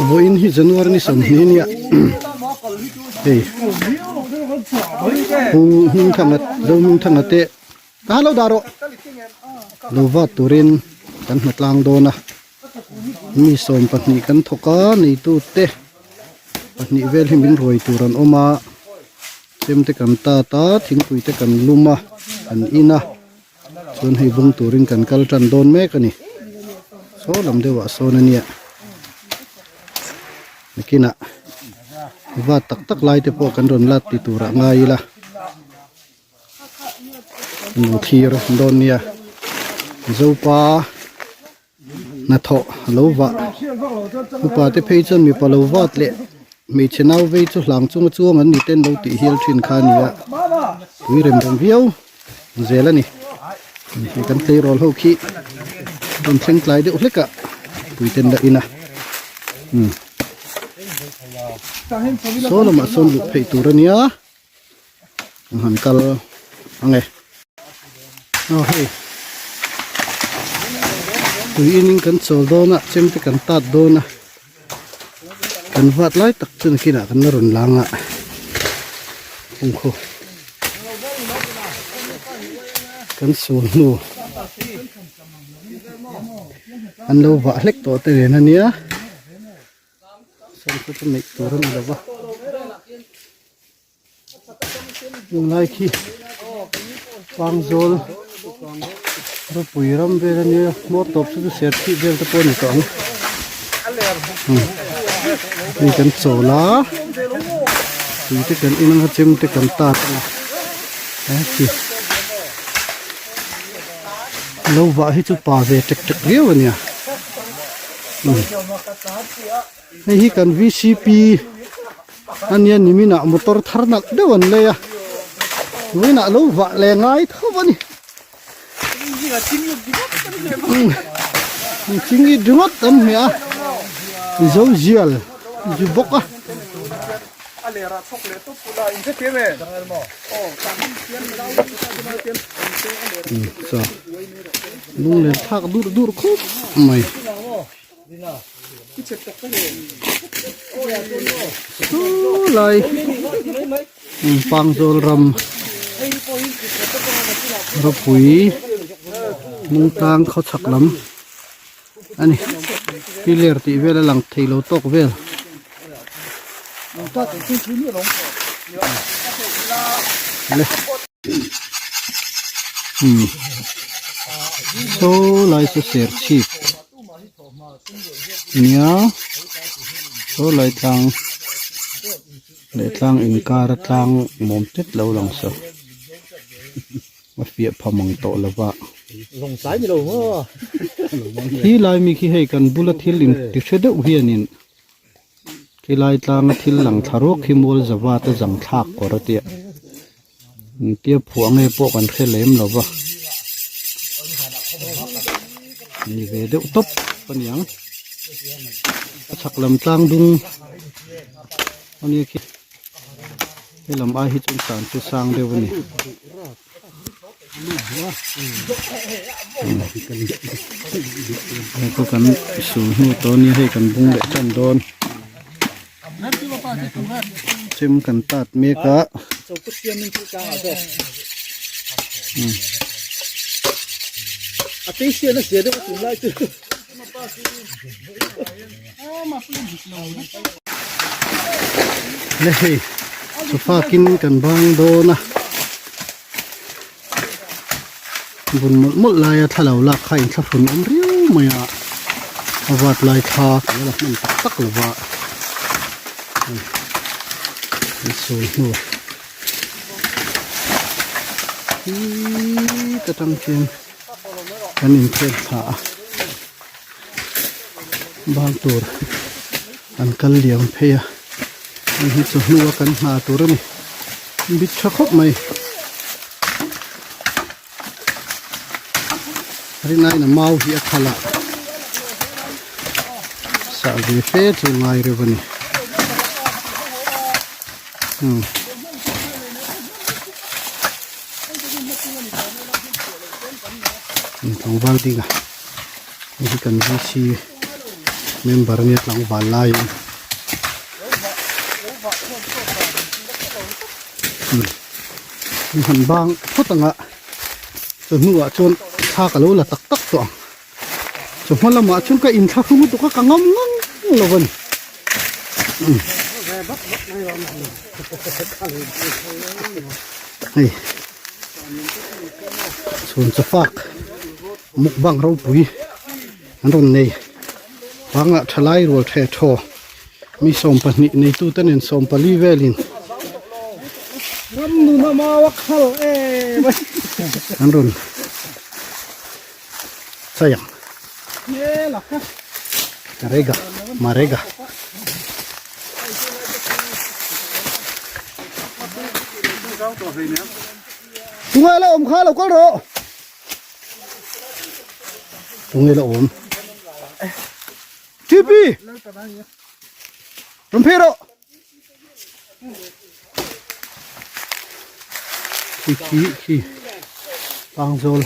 Vawiin hi January ni sawmhnih nia hei Pu Hmingthanga Zohmingthanga te ka han lo dah rawh lo vat turin kan hna tlang dawn a mi 12 kan thawk a neitu te pahnih vel hi min ruai tur an awm a chem te kan tat a thingpui te kan lum a kan in a. Chuan hei bung turin kan kal tan dawn mek a ni. Saw lam deuhah sawn a nia. Nakinah vat tak tak lai te pawh kan rawn lat ti turah ngai ila. Kan lo thlir dawn nia. Zopa hnathawh a lo vah. Upa te phei chuan mipa lo vat leh hmeichhe nau vei chu hlang chunga chuang an ni ten lo tih hial thin kha a ni a, tui rem rem viau zel a ni. Hei kan tleirawl ho khi rawn thleng tlai deuh hlek a pui ten la in a umm saw lamah sawn luh theih tur a nia. An han kal ang e. Aw hei tui in kan chawl dawn a chem te kan tat dawn a kan vat lai tak chu nakinah kan la rawn lang a kawngkhaw kan sul hnu an lo vah hlek tawh te nen ania. Sawn chu chu neih tur a ni lo va tunlai khi Pangzawl ropui ram vel a nia hmawr tawp chu chu serchhip vel te pawh a ni tawh ang hei kan chawl a tui te kan en anga chem te kan tat anga he khi lo vah hi chu pa ve tek tek viau a nia. Hei hi kan vcp ania niminah motor thar nalh deuh an lei a vawiinah lo vah leh ngai tho a ni ching it ringawt an hmeh a zo zial zu bawk a. Lunglen thlak dur dur khawp mai. Chulai Pangzawl ram ropui Mungtlang khawchhak lam a ni. Piler tih vel a lang thei lo tawk vel. Saw lai chu serchhip nia saw lai tlang leh tlang inkar a tlang mawm tet lo lang saw a fiah pha mang tawh lo va khi lai mi khi hei kan bula thil in ti hre deuh hianin. Khilai tlanga thil lang thla ruak hi mual zava te zang thlak kawr a tia engtia phuah nge pawh kan hre lem lo va ni ve deuh tawp a niang a chhak lam tlang dung a nia khi helam ai hi chuan tan chu sang deuh a ni. Hei pawh kan sul hnu tawh ania hei kan bung leh tan dawn chem kan tat mek a le hei sofa kin kan bang dawn a bun mawlh mawlh laia thla lo lak kha inthlahrun awm riau mai a a vat lai thla kan la hman tak tak lo va an sawi hnu hi ta tang khian kan inkhel thla a bang tur an kal liam phei a hei hi chawhnu a kan hna tur a ni. Bit tha khawp mai. Rinai na mau hi a khal a. Sah ve fe chu ngai reuh a ni. Hmm. Tlangval dinga. Hei hi kan VC. Member ania tlangval laiin umm han bang phawt ang a chu hnuah chuan thla ka lo la tak tak tawh ang chu hma lamah chuan ka inthlahrung lutuk a ka ngam ngang lo a ni umm hei chhun chawfak mukbang ropui. An rawn nei bangah thalai rual the thaw mi 12 neitute nen 14 velin an rawn chai ang Rega Marega Tungai la awm kha lo kal rawh. Tunge la awm TP Rawn phei rawh Khi khi khi Pangzawl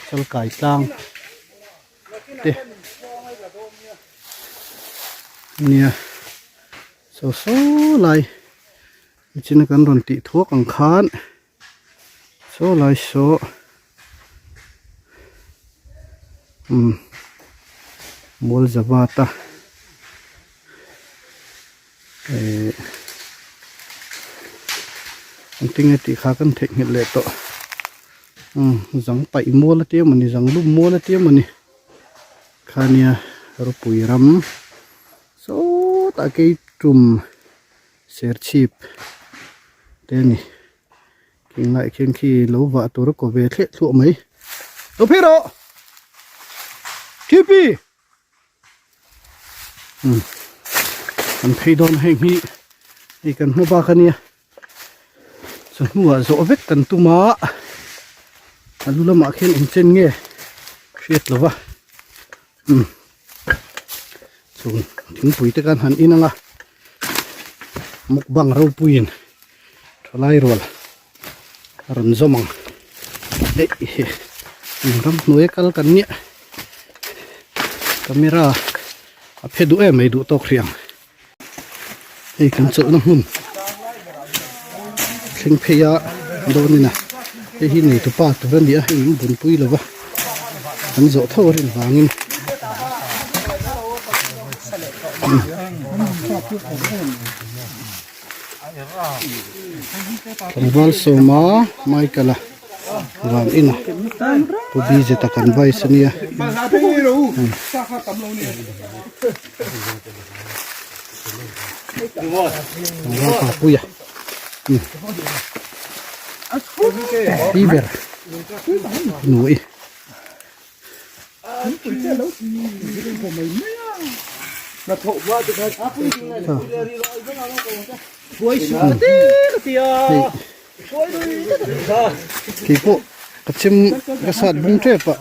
Chalkai tlang te nia saw saw lai nichina kan rawn tih thuak ang khan Saw lai saw umm mual zavat a ehh engtin nge tih kha kan theihnghilh leh tawh umm zang paih mual a tia mawni zang lum mual a tia mawni khania ropui ram sawtah keitum serchhip te a ni. Khing lai khian khi lo vah tur a kaw ve thliah thluah mai. Lo phei rawh! Thipi! Umm kan phei dawn heng hi hei kan hma bak a nia. Chawhnuah zawh vek kan tum a, a lu lamah khian eng chen nge hriat lo va. Umm chung thingpui te khan han in ang a, mukbang ropuiin thalai rual a rawn zawm ang eih hi eng ramhnuai a kal kan nia camera a phe duh em mai duh tawk hrih ang hei kan chawlhna hmun thleng phei a dawnin a hei hi nei tupa tur a ni a hei min bunpui lo va kan zawh tho a rin vangin. Tlangval sawma Michael a van in a Pu Bizet a kan vice a nia. Tlangval Papuia pi ber nui. Kei pawh ka chem ka sat bung tep a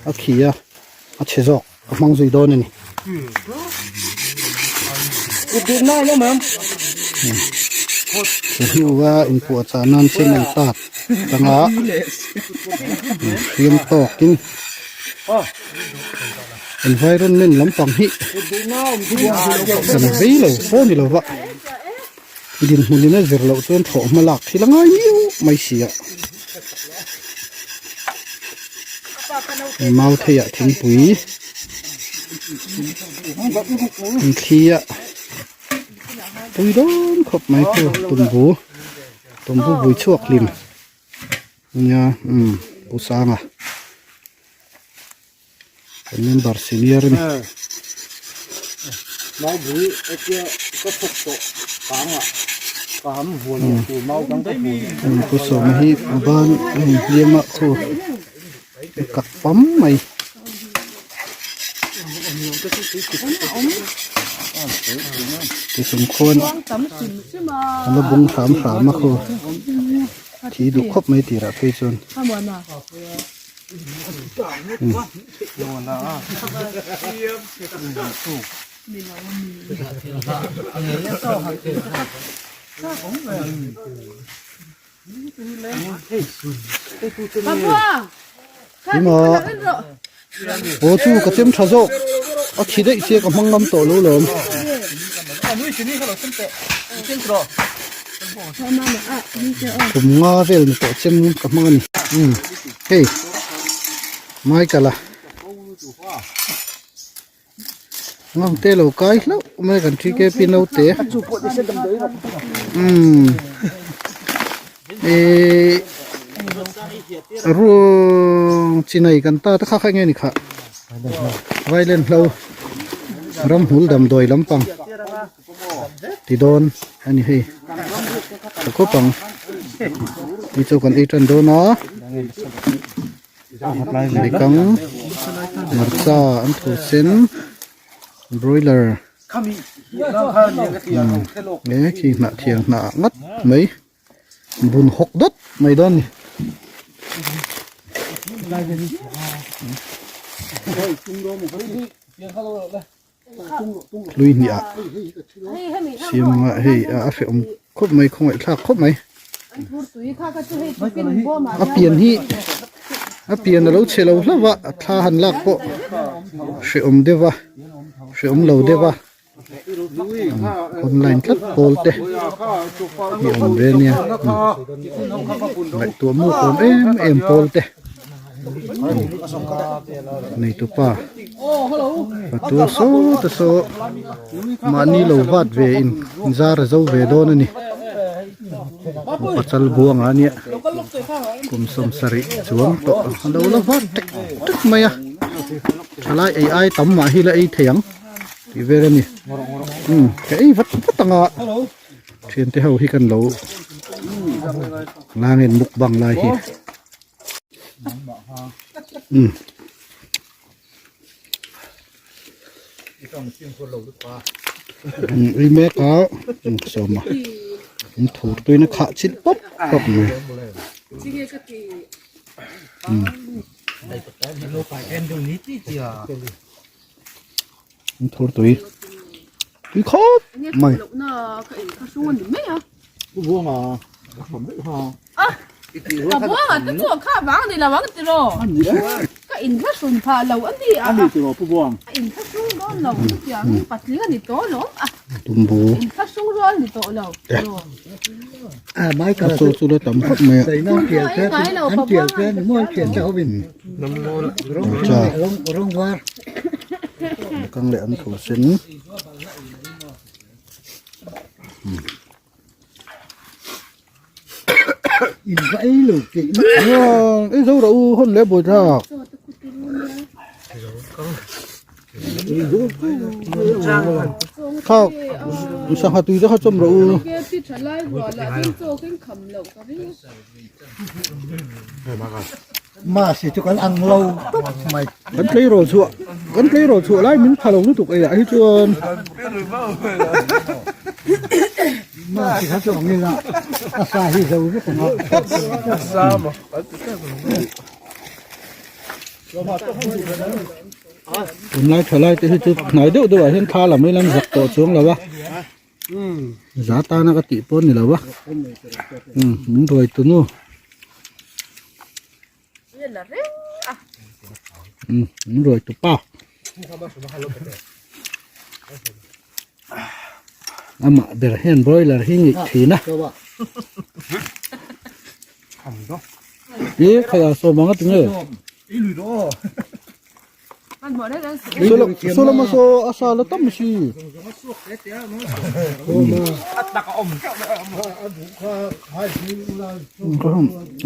a khi a a chhe zawk ka hmang zui dawn a ni. Hnuga inpuahchah nan chem an tat tanga hriam tawkin environment lampang hi kan vei lo pawh ni lo va dinhmunin a zir loh chuan thlawh hma lak thil a ngai miau mai si a mau theiah thingpui an thli a tui dawn khawp mai chu tumbu tumbu vui chhuak hlim nia umm pu sanga kan member senior a ni. Pu sawma hi a ban a inhliam a khu a kat pam mai. Tisum khuan a la bung hram hram a khu thi duh khawp mai tirah phei chuan. Emaw. Aw chu ka chem tha zawk a thi daih sia ka hmang ngam tawh lo lawm. Kum nga vel ni tawh chem ka hmang a ni. Umm hei Michael-a Ngangte lo kai hlauh mai kan TKP naute. Umm eh ruang chinai kan ta te kha kha enge ni kha vailen hlo ramhmul damdawi lampang ti dawn a ni hei tha khawp ang ni chu kan ei tan dawn a. Bekang hmarcha an thu sen broiler e khi hnah thiang hnah ngat mai bun hawk dawt mai dawn a ni. Hlui hnih ah siam anga hei a hrehawm khawp mai khawngaih thlak khawp mai a pian hi a pian a lo chhe lo hlauh a a thla han lak pawh hrehawm deuh a hrehawm lo deuh a online tlat pawl te hi a awm ve ania ngaihtuah mu awm em em pawl te. Neitupa patua saw te saw mahni lo vat ve in zar a zo ve dawn a ni pachal buanga ania kum 70 chuang tawh a lo la vat tek tek mai a thalai ei ai tam mah hi la ei thei ang tih vel a ni umm ka ei vat vat anga thiante ho hi kan lo langin mukbang lai hi. Um ui mek a sawma an thur tuina khah chilh pawp pawp mai um an thur tui tui khawp mai. Ka buanga te chu kha vang ni lo ang tiraw ka inthlahrun phah lo a ni a ka inthlahrung dawn lo chutiang patling a ni tawh lawm a inthlahrung rual ni tawh lo tiraw a chaw chu la tam khawp mai a kang leh an tho sen. Ei zo rawh u hawn leh buai thlak. Kha sangha tui te kha chawm rawh u. Mahse chu kan ang lo tawp mai. Kan tleirawl chhuah kan tleirawl chhuah lai min pha lo lutuk ei ah hi chuan. Mahse kha chu ang ila a sa hi zo vek ang a. Tunlai thalai te hi chu hnai deuh deuh ah hian thla lam hi lan zak tawh chuang lo a. Za tana ka tih pawh a ni lo a min ruai tu nu min ruai tu pa amah ber hian broiler hi ngeih thin a e khaia sawm anga tinge. Solama saw a sa la tam si.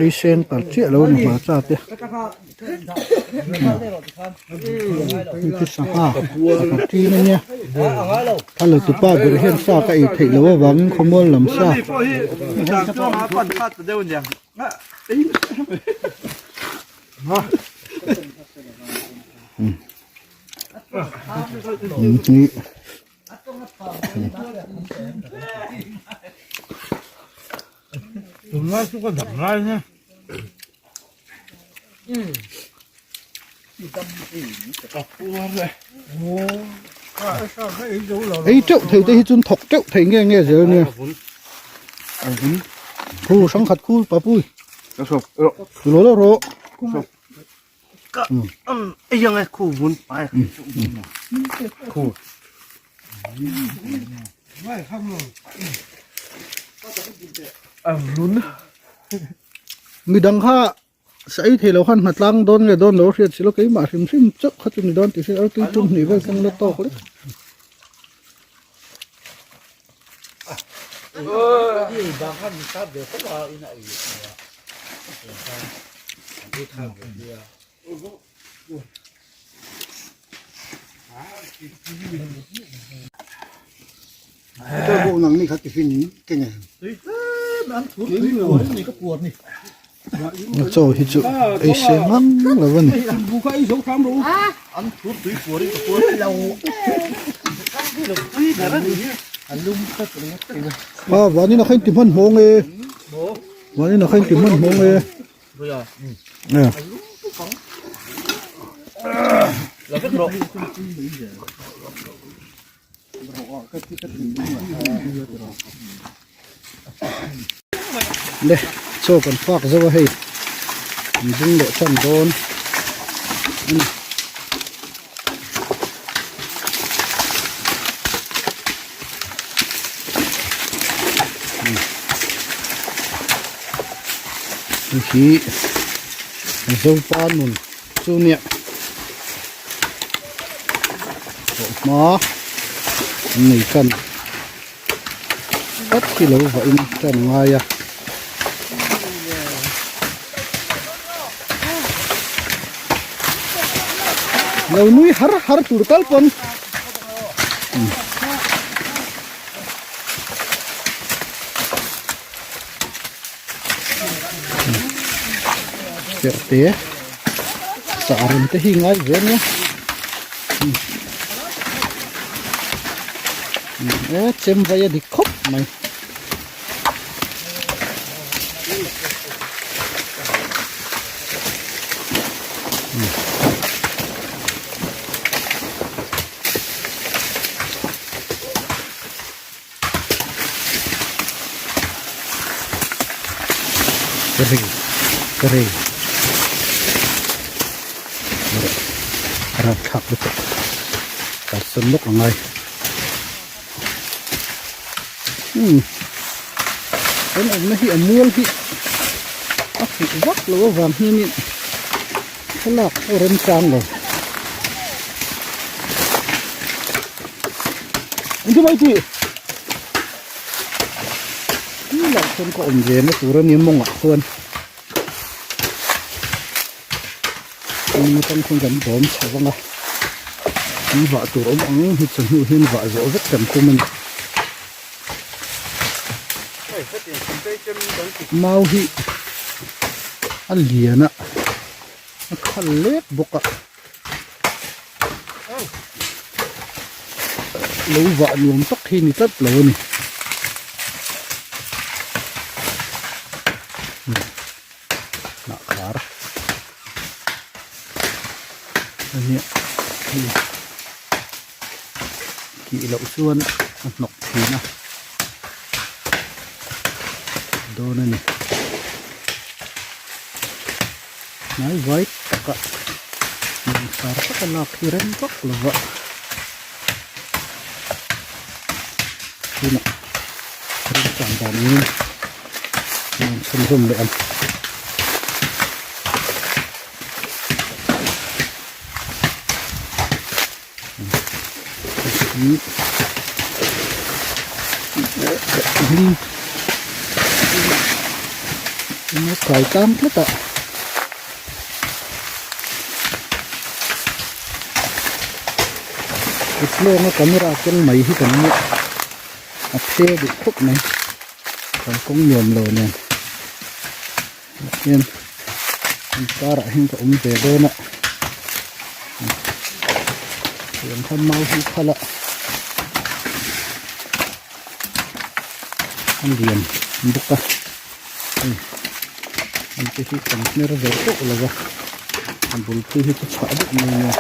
Ei sen par chiah lo ni hmarcha te. Khi sangha a ṭin a nia. A la tupa ber hian sa ka ei theih loh avangin khawmual lam sa. Ei teuh thei te hi chuan thawk teuh thei nge nge zel ania khu hrang khat khu papui. Lo lo rawh. Ka ei ang e khu vun pai khu. Midang kha sa ei thei lo khan hna tlang dawn nge dawn lo hriat si lo keimah hrim hrim chauh kha chu ni dawn tih hriat a tui tum hnih vel khan la tawk lek. Chaw hi chu ei se ngang lo a ni. A vanin a khain ti hmanhmawh nge vanin a khain ti hmanhmawh nge. Le chaw kan fak zo a hei an bung leh tan dawn a ni. Hei hi Zopa nun chu nia tawhhma an nei tan tlat hi lo vah in tan ngai a. Lo nui har har tur tal pawn. Serh te sah rem te hi ngai ve ania e chem vai a dik khawp mai. Rapthlak lutuk kalsan lawk a ngai umm kan awmna hi a mual hi a fuh vak lo avang hianin thlalak a remchang lo. Engkim ai tih Tih chuan ka awm ve na tur a nia mawngah chuan Eng atang khawn kan bawm chho vang a an vah tur awm ang hi chawhnu hian vah zawh vek kan tum a ni. Mau hi a lian a a khal lek bawk a. Lo vah nuam tak hi ni tlat lo a ni. Hnah khar a nia hei tih loh chuan a hnawk thin a dawn a ni. Hnai vai takah langsar taka lak hi rem vak lo va tunah remchang dan angin an rawn chhunzawm leh ang. Kai tlang tlat a kut lawnga camera keng mai hi kan nia a phe duh khawp mai kalkawng nuam lo nen hian an karah hian ka awm ve dawn a tiang khan mau hi phal a a lian bawk a hei an te hi kan hmer ve tawh lo va a bul phei hi chu chhah deuh mai nia.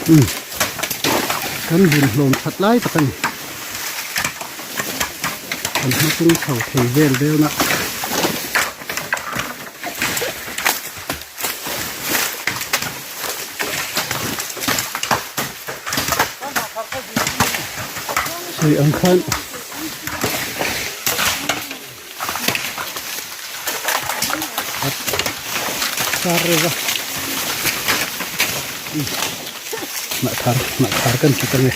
Umm kan vun hlawm that lai tak a ni. Kan hmatung chho thei vel vel na. Sawi ang khan a sar reuh va hnah thar hnah thar kan ti ta nge.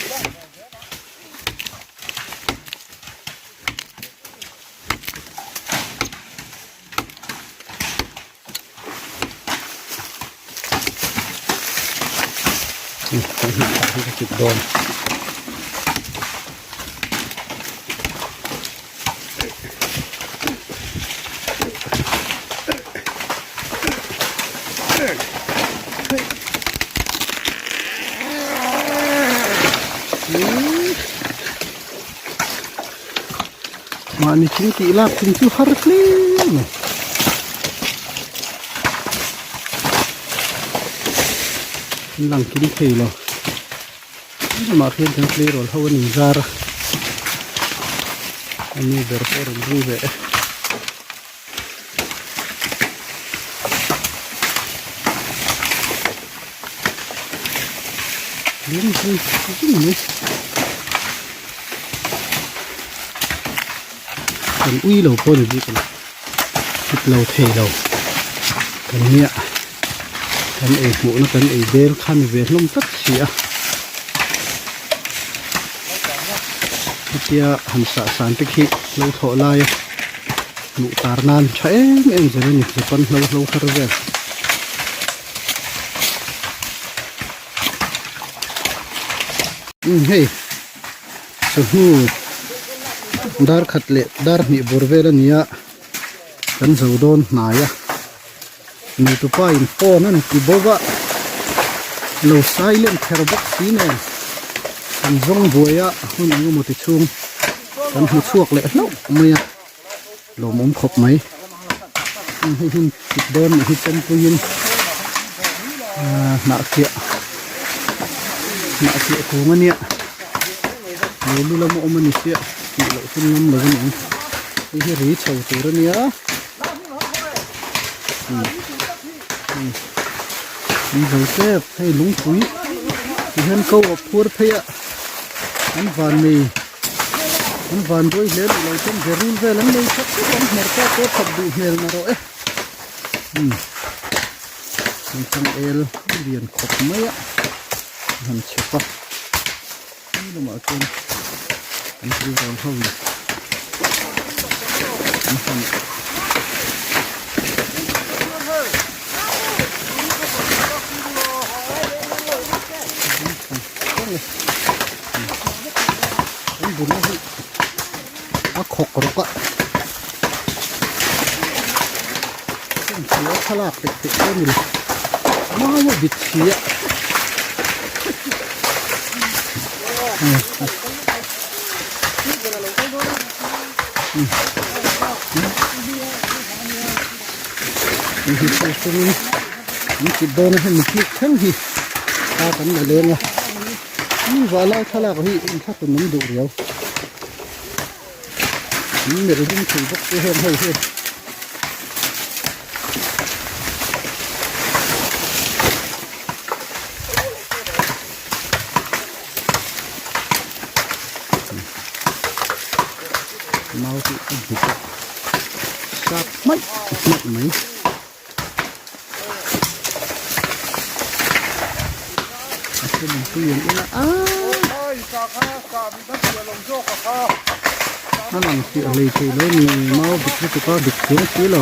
Dawn mahni thing tih lak thing chu har hle mai. An lang kim thei lo lamah khian kan tleirawl ho an inzar a a nu ber pawh a rawn ring ve e. Lung hi zung mai kan ui lo pawh ni bik a ni hit lo thei lo kan nia kan ei hmuhna kan ei bel kha ni ve hlawm tlat si a hetia han sah san te khi lo thawh lai a hmuh tar nan tha em em zel a ni japan hlo hlo har vel. Umm hei chawhnu dar khat leh dar hnih bur vel a ni a kan zo dawn hnai a nutupa in phone a ni ti bawk a lo silent kher bawk si nen kan zawng buai a hun eng emaw ti chhung kan hmu chhuak leh hlauh mai a lawmawm khawp mai hei hun kut dawn nih hi chawmpuiin hnah chiah hnah chiah kung ania lo lu lama awm ani sia tih loh chu ngam lo ani ang hei hi ri chho tur ania an zo tep hei lungpui ti hian ko a phur phei a an van nei. An van duai hle duh lo chuan berul vel an nei that thut ang hmer pawh pawh that duh hmel na rawh e umm an chang el lian khawp mai a an han chhep a hei lamah chuan an thil rawn ho in an han An bul hi a khawk rawk a heng khi a thlalak teh teh te ani lo mau a bit si a hei hi chu chungin an kut dawn a hemi thluk thleng hi a kan la leng a. Hmun vah lai thlalak hi inthlakun an duh riau. An melh rum thei bawk te hian hei hi. Mau hi a buk a sap hmaih hmaih mai. A then tui an en a a lang fiah hlei thei lo ni mau dik lutuk a dik chiang si lo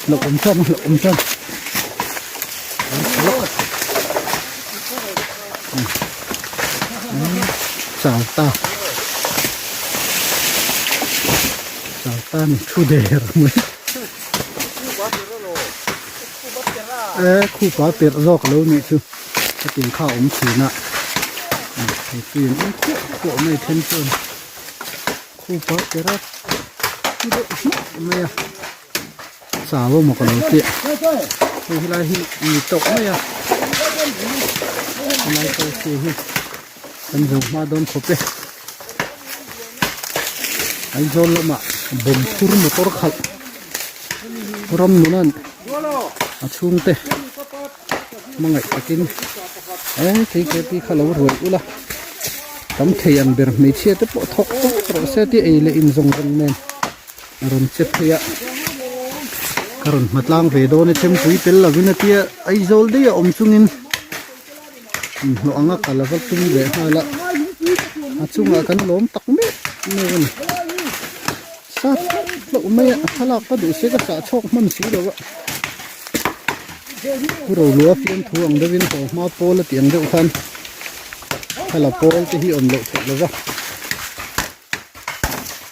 hlauh awm chuan hlauh awm chuan Chau ta chau ta ni thu der mai e khupa perh zawk alo nih chu hetiang kha a awm thin a hei tui an awm khuah khuah mai then chuan khupa perh a thu deuh hmak mai a. chau emaw ka lo tia hei helai hi mi tawk mai a helai kal chi hi kan zo hma dawn khawp e Aizawl lamah bawm phur motor khalh ram nunan a chhungte hmangaih takin e KKP kha lo ruai ula tam thei ang ber hmeichhia te pawh thawk tawk rawh se tih ei leh in zawng zawng nen a rawn che phei a ka rawn hma tlang ve dawn e chempui tel lovin a tia Aizawl daih a awm chungin inhlawh anga kal ava tum leh nghal a a chungah kan lawm tak mek mek a ni sat hlauh mai a thlalak ka duh se ka sah chhawk hman si lo a pu Rolua fiamthu ang deuhin haw hma pawl a tih ang deuh khan thla pawl te hi awm loh theih lo va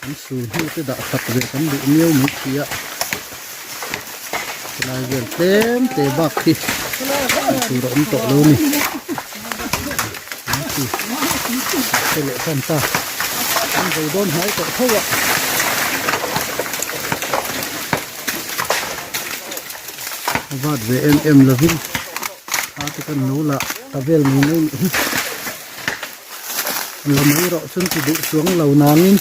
an sul hnu te dah sak ve kan duh miau mai si a helai vel tlem te bak hi hmuh tur a awm tawh lo a ni te leh tan ta an zo dawn hnai tawh tho a a vat ve em em lovin thla te kan lo lah ta vel mai mai nih hi. La mai rawh chuan ti duh chuang lo nangin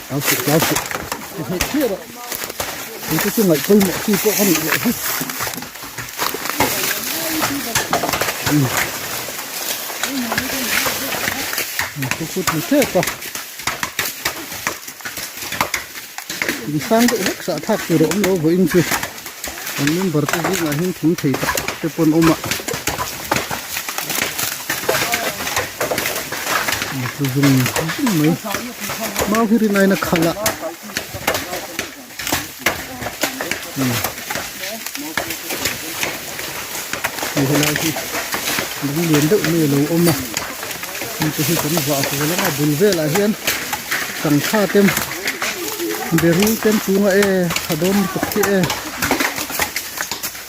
tlau suh tlau suh ti hnih hnih rawh chu chu chu ngaih pawimawh chi pawh ka nih loh hi thu kut ni tep a insang deuh hlek sahthlak tur a awm lo vawiin chu. Kan member te zingah hian thing thei tak tak te pawh an awm a an tlu zung zung mai mau hi rin aiin a khalh a hei helai hi lung lian deuh mai alo awm a heng te hi kan vah haw lam a bul velah hian sangha te berul te an chung a e tha dawn lutuk hi e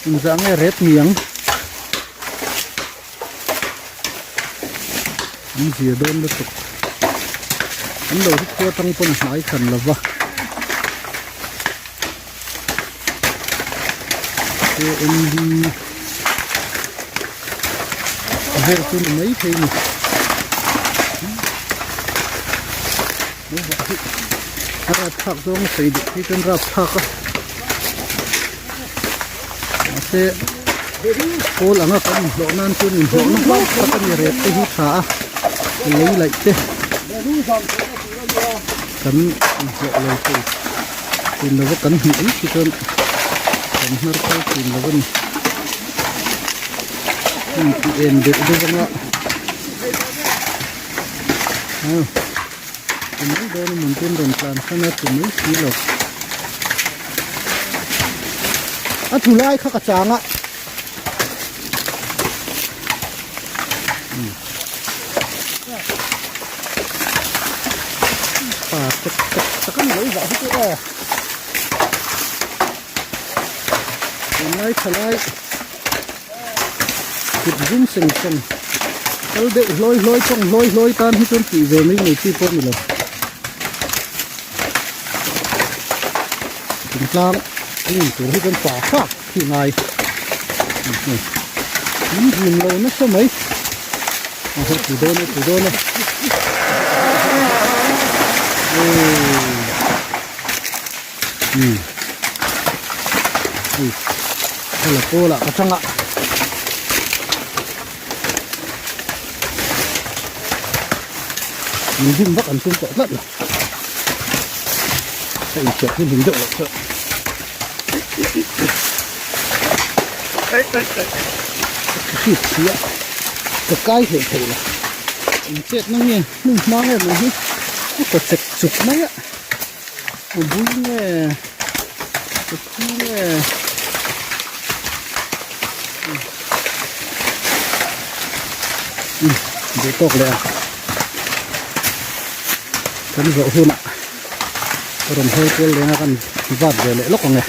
engzah nge ret niang an zia dawn lutuk an lo hi khua tang pawn a hnai hran lo va KMD vel chu ni mai thei ni a rap thlak zawng a sawi duh phei chuan rap thlak a mahse pawl anga kan inhlawh nan chuan inhlawhna hlauh tak a ni rep te hi tha a lei laih te kan inhlawh lo thei thin lova kan hmuh mai khi chuan kan hnar phal thin lo a ni heng ti en deuh deuh anga aw ti mai dawn a mun ten rawn tlan san a ti mai si lo a thu lai kha ka chang a. Pa chak chak chak a ni lo vah hi chu aw tunlai thalai kut zum seng seng kal deuh hlawi hlawi tawng hlawi hlawi tan hi chuan tih ve mai mai chi pawh a ni lo thingtlang hmun tur hi chuan pa hrak khi ngai min rim lo nasa mai a hawh tu dawn e tu dawn e um hei hela pawlah ka changa min rim vak an tum tawh tlat lo ka inchhiat hi hlim deuh loh chuan Ka hriat si a ka kai hlei thei lo in chet na nge hmun hma nge mai hi a ka chek chuk mai a a bul nge ka thu nge um duh tawk leh a kan zawh hunah ka rawn hawi kual leng a kan vat ve leh lawk ang e.